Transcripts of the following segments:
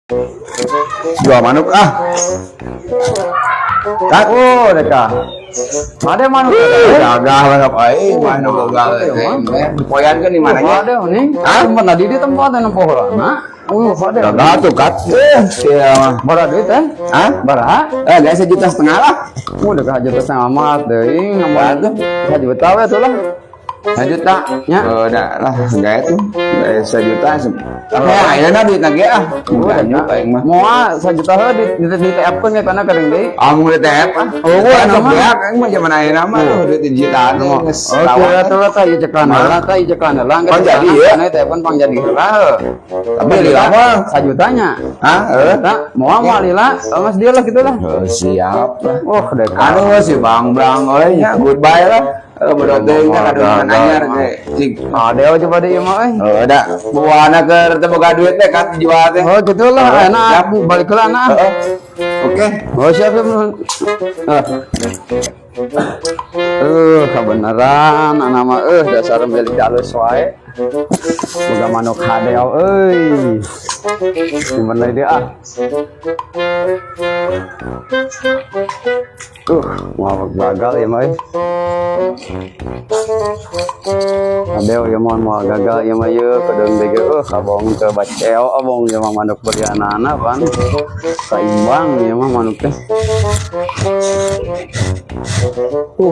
Jual manuk ah. Kak, Oh, deka. Ada manuk gagah lah aing manuk boga poyan kan di mananya? Ada nih. Hah? Tempat tadi di tempat yang pohon. Oh, ada. Gagah tuh kat. Sia mah. Bara duit teh? Hah? Bara? Eh, gak 1,5 juta lah. Oh, deka 1,5 juta mah teuing. Apaan tuh? 1 juta we tuh lah. 1 juta. Ya. Oh, udah lah, enggak itu. Enggak 1 juta. Tapi ya, ayeuna duit lagi ah. Oh, Udah aing mah. Moal 1 juta heuh di TF-keun ge kana kering deui. Ah, mau di TF ah. Oh, gua Kan nama. beak aing mah zaman ayeuna mah tuh duit digital tuh geus Oh, lawan. kira tuh lah tah ieu cekan heula tah ieu cekan heula. Oh, jadi ya? Kana TF-keun pang jadi heula heuh. Tapi lila mah. 1 jutanya. Hah? Eh? Tah, moal moal lila, oh, mas dia lah gitu lah. Oh, siap lah. Oh, deka. Anu si Bang Bang euy nya goodbye lah. Eh, bodoh teuing nya kadang anyar ge. Cik. Ada coba deh ieu mah euy. Oh, ada. Buana keur teu boga duit teh kat jual teh. Oh, gitu lah, Oh, enak. siap. Balik ke lah, nah. Heeh. Oke. Oh, siap, siap. Ah. Kebenaran anak mah dasar milik alus wae. Boga manuk hadeo euy. Simpen deui dia ah. Mau gagal ya mah euy. Hadeo ya mah mau gagal ya mah ieu kedeung deui ge kabong teu baceo abong ya mah manuk berianana pan. Saimbang ya mah manuk teh.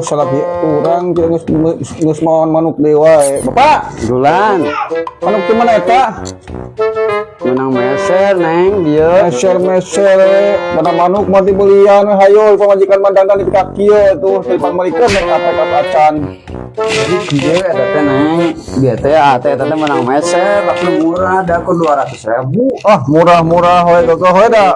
Salah urang geus geus mawan manuk deui wae. Bapak, Dulan. Manuk di mana eta? Menang meser neng dia. Meser-meser mana manuk mah dibelian we hayo pamajikan mah dandan di kaki kieu tuh teu malikeun make up make up acan. Jadi dia eta teh neng dia teh ate eta teh menang meser tapi murah da ku 200.000. Ah, murah-murah we geueuh we da.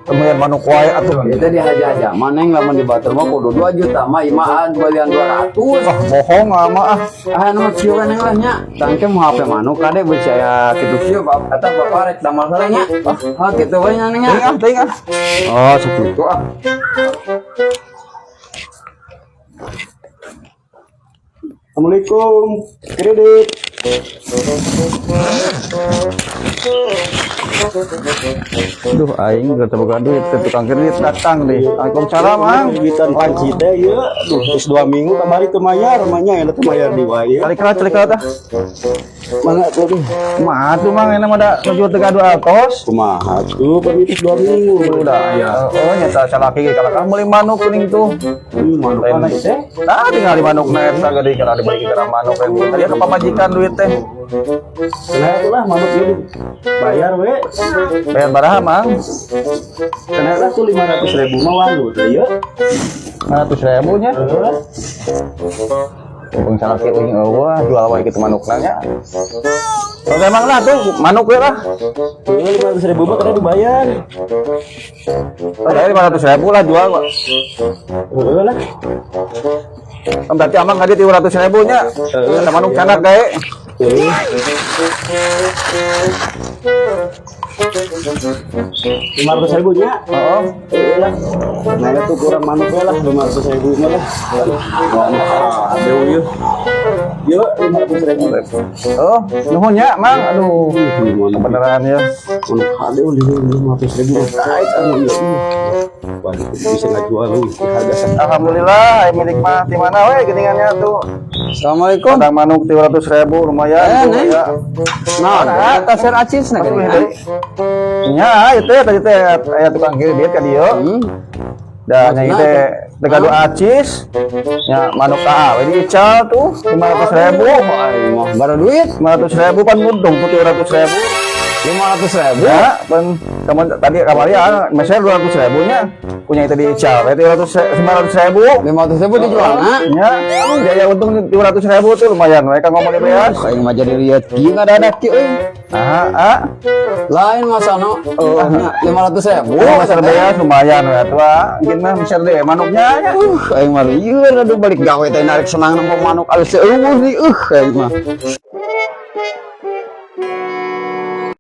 Temuan manuk wae atuh. Dia teh dihaja-haja mah neng lamun di batur mah kudu 2 juta mah ieu belian 200. Ah, bohong ah mah ah. Ah nu kieu we neng lah nya. Tangke mau HP manuk kade beusi aya kitu kieu bap eta bapak rek damel heula nya. Ah kitu we nya neng nya. Teuing ah, teuing ah. Oh, sakitu ah. Assalamualaikum. Kredit. Duh, aing geus teu boga duit, teu tukang kredit datang deh. Waalaikumsalam, Mang. Duitan panci teh ieu, aduh, geus 2 minggu kamari teu mayar, manya eta teu mayar di wae. Calik lah, calik lah tah. Mangga tuh aduh. Kumaha tuh Mang, enak mah da nuju teu gaduh atos. Kumaha tuh pami geus 2 minggu. Udah ya. Oh, nyata salaki ge kalah meuli manuk kuning tuh. Manuk mana teh? Tah tinggal di manuk na eta geuning kana dibeli kana manuk yang tadi ka pamajikan duit teh. Kena atuh lah manuk ieu bayar we. Bayar baraha, Mang? Kena lah tuh 500.000 mah walu teh ieu. 500.000 nya. Heeh. Mumpung salaki euy eueuh jual wae kitu manukna nya. Oh, memang lah tuh manuk we lah. Heeh, 500.000 mah kena dibayar. Oh, dari 500.000 lah jual kok. Heeh lah. Oh, berarti amang tadi 300.000 nya. Eta manuk canak gae. Heeh. 500.000 nya. Heeh. Heeh lah. Nah, itu kurang manuk we lah 500.000 mah lah. Wah, aduh ieu. Ieu 500.000. Oh, nuhun nya, Mang. Aduh, kebenaran ya. Manuk hade 500.000 taek anu ieu. Waduh, bisa ngajual lu di harga Alhamdulillah, aya milik mah di mana we geuningannya tuh. Assalamualaikum. Padang manuk 300.000 lumayan tuh Neng. ya. Nah, eta ser acis na Masuk geuning. deui. Nya, itu ya tadi teh aya tukang kredit ka dieu. Dan nya ieu teh teu gaduh acis. Nya manuk ka we diical tuh 500.000. Aing mah bara duit 500.000 pan untung tuh 300.000. 500.000. Ya, pan kamu tadi kamari ah meser 200.000 nya. Punya itu diical, berarti 900.000. 500.000 dijual na. Nya, biaya untung 300.000 tuh lumayan. Mereka ngomong beas. Aing mah jadi liat kieu ngadadak kieu euy. Ah, ah. Lain masano nya 500.000. Oh, meser beas lumayan we atuh. ah. Mungkin mah meser deh manuknya ya. Aing mah lieur aduh balik gawe teh narik senang nempo manuk alus eueuh deui aing mah.